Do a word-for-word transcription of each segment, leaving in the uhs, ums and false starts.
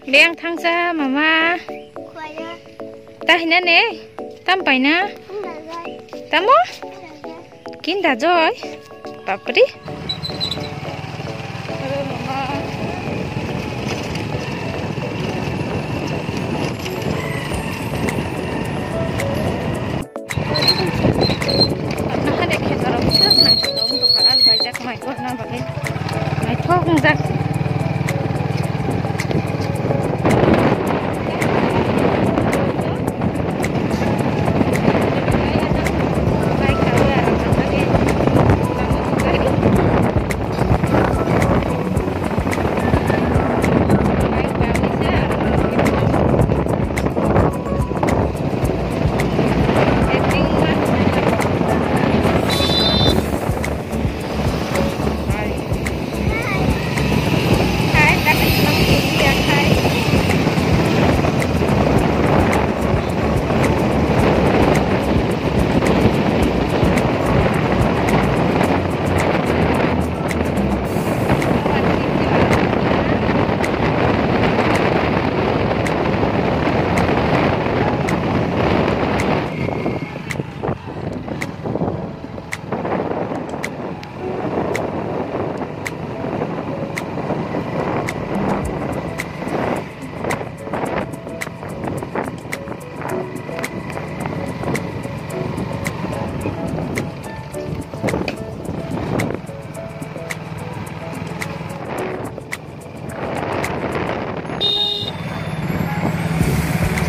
Beng thangsa mama. Ta hina ne? Tam paina? Tamo? Kinda joy. Bapri. Nahade khe jorok sir nang siro wng tongkha, al baijak mai gorna bagwi. Naithok wngjak.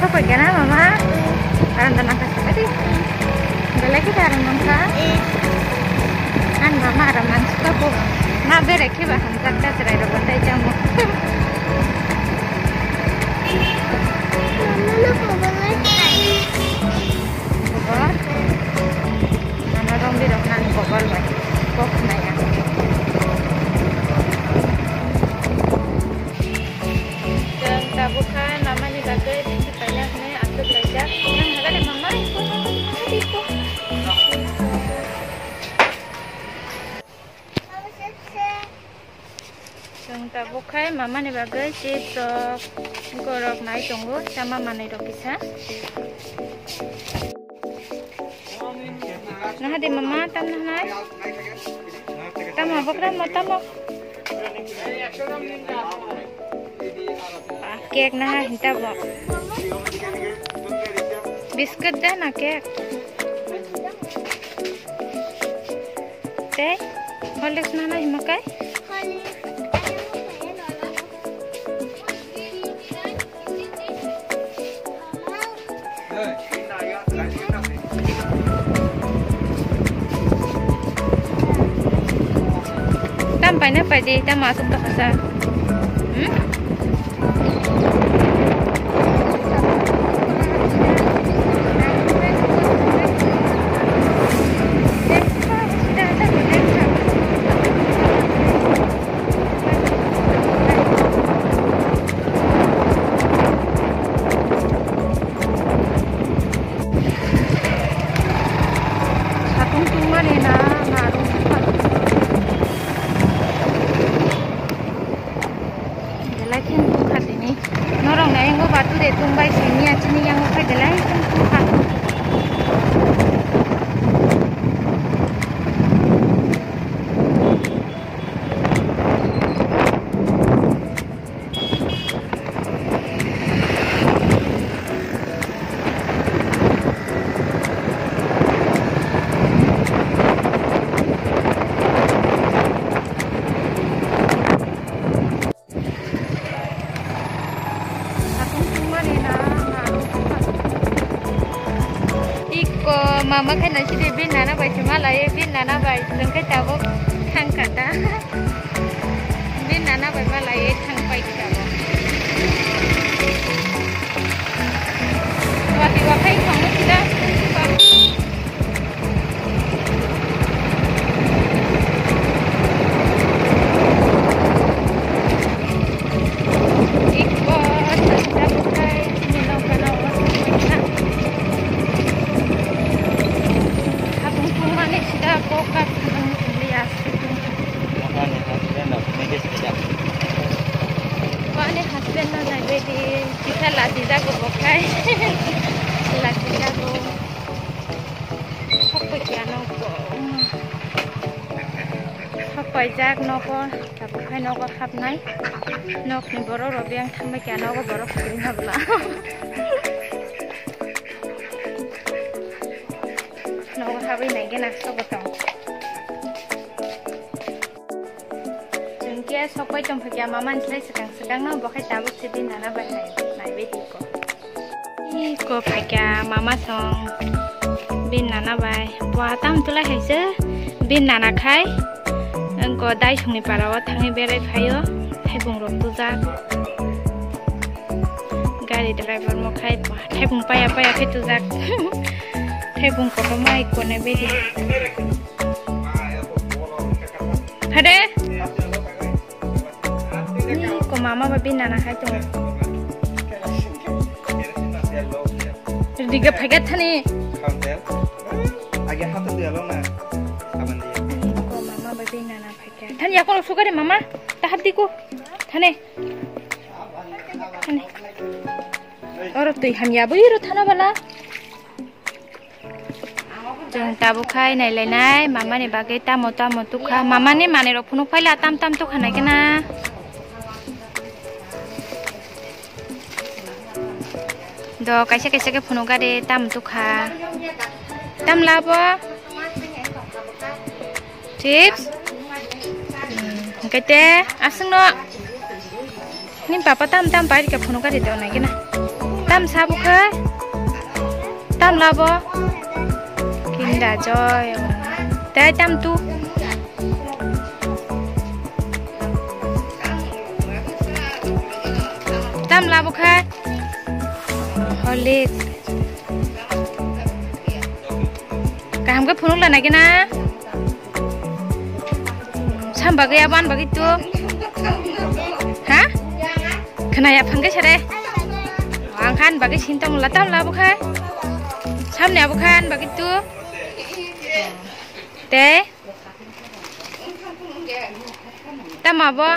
Sopai kena mama. Aram da nangka sakadi. Belai kita aram nangka. Ang mama aram nangka ko. Na bere kiba hamjak ta serai ro batai jamu. Mama no ko belai. Khobor. Mama rombi rok nang khobor bai. Kok naya. Chwng tabuk kha namani bagwi bisi paina hwnwi aswk laijak. Nang hagale mama ipo, mama ipo. Chwng tabuk khai mamani bagwi chips rok, gorok nai tongo, chama manwi rok kisa. Nahadi mama, tam nahnai? Tamo bokra mo tamo? Cake naha hinta bo. Biscuit da na cake? Tei Horlicks nana hima kai? Tam paina paidi, tam asuk ta kasa. Hmm? Satung tungmani na narwk. Belai khe tungkha tini. Norok nai yango batu de tungbai simi ya chini yango khai belai khe tungkha. Iko mama khai nasi de bin nana bai chuma lai bin nana bai tengkai tabuk thang kata. Bin nana bai malai thang pai kha bo. Wati wakai thang sida. Ikko sida bukai sini nongkana wakai. Habung pung mani sida koka sini liya. Paijak nogo, tabuk hai nogo hapnai. Nokni borok rok biyang thangbai kha, nogo borok kwrwi habla. Nogo habwi nai gana sobo tong. Chwng khe sokpai tongphaikha mama ni slai swkang swkang no, bo khai tabuk se bini nana bai hai naibai tiko. Iko phaikha mama song bini nana bai. Bua tam tulai hai se bini nana khai. Engko dai songni para o thangwi berai phaio. Thaibung rok tujak. Gari driver mo khai thaibung paya paya khe tujak. Thaibung kotorma iko naibai di. Hade. Ni ko mama ba bini nana khai tongo. Riga phaikha thani. Age hata dia lo na. Aban dia. Ni ko mama ba bini nana phaikha. Thani yakolo sukari mama. Tahap diku. Thane. Thane. Oro twi hamya bwi ro thana bala. Chwng tabuk khai nailainai, mamani bagwi tamo tamo tukha. Mamani manwirok phunuk phaila tam tam tukha naikhe na. Do kaisa kaisa khe phunuk gari tam tukha. Tam labo. Chips? Hmm, hwnkhe te aswkno ni papa tam tam pai rikha phunuk gari de onai gana. Tam sabo khe? Tam labo? Kinda joy. Tei tam tu? Tam labo khe? Horlicks. Kaham khe phunuk lanai gana. Sam bagwi abo ani bagwi tu. Ha? Khwnaya phangkhe sare. Ang khan bagwi sintong la tam labo khe. Samni abo khan bagwi tu. Tei. Tamo abo?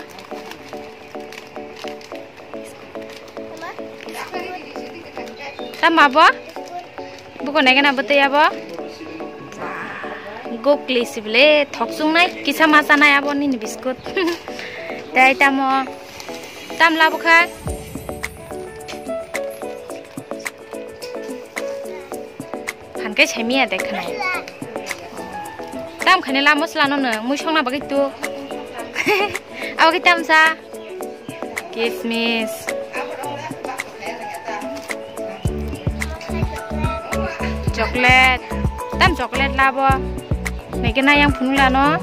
Tamo abo? Buko nai gana bwtwi abo? Gokli sibile thokchungnai kisa ma chanai abo nini biskut. Tei tamo? Tam labo kha? Phan khe saimaya de khwnai. Tam khani la mosla no nung mui songna bagwi tu. Abo khe tamsa. Kismis. Chocolate. Tam chocolate labo. Nai khe na yang phunuk lano.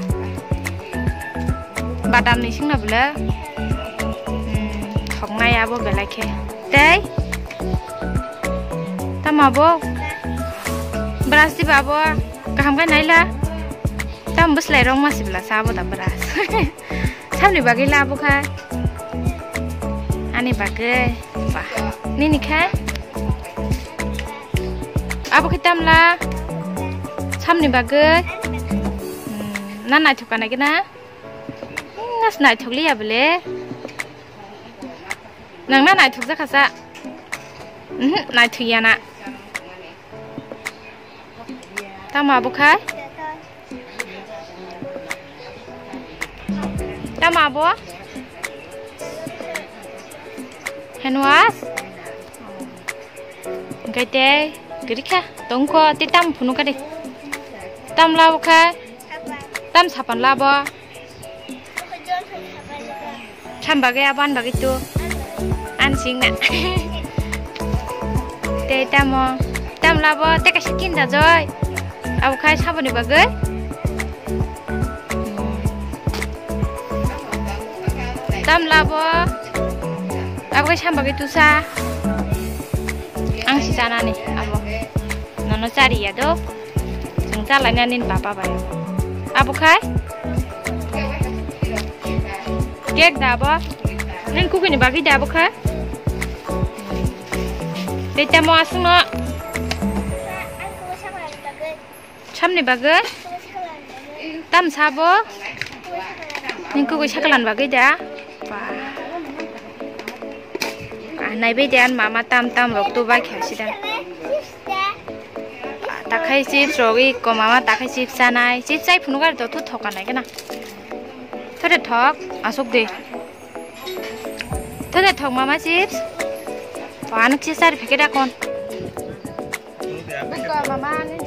Badam ni singna bwle. Hmm, thoknai abo belai khe. Tei? Tamo abo? Brush diba abo? Kaham khe naila? Tamo bwslai rok ma sibla sa abo da brush. Samni bagwi labo kha? Ani bagwi? Ba. Nini kha? Abo khe tamla? Samni bagwi? Hmm, na naithok kanai gana? Hmm, nas naithok liya bwle. Nang na naithok jakha sa? Mhm, naithok ya na. Tamo abo khai? Tamo abo? Hand wash? Hwnkhe tei kwrwi kha tongkho tei tam phunuk kha de. Tam labo khai? Tam sapan labo? Sam bagwi abo ani bagwi tu. Ani singna. Tei tamo? Tam labo tei kaisa kinda joy. Abo khai saboni bagwi. Tam labo. Abo khai sam bagwi tusa. Ang si chanani abo. Nono chariya do. Chwng chalaina nini papa bai. Abo khai? Cake da abo? Nini kukuini bagwi da abo khai? Tei tamo aswkno? Samni bagwi? Tam sabo? Nini kukui sakalan bagwi da? Ba. Ah, naibai de ani mama tam tam rok tu bai kha sida. Ah, takhai chips rok iko mama takhai chips chanai. Chips chai phunuk gari to thu thoka nai gana. Thode thok, asuk de. Thode thok mama chips. Anu chips ari packet akon. Buka mama ani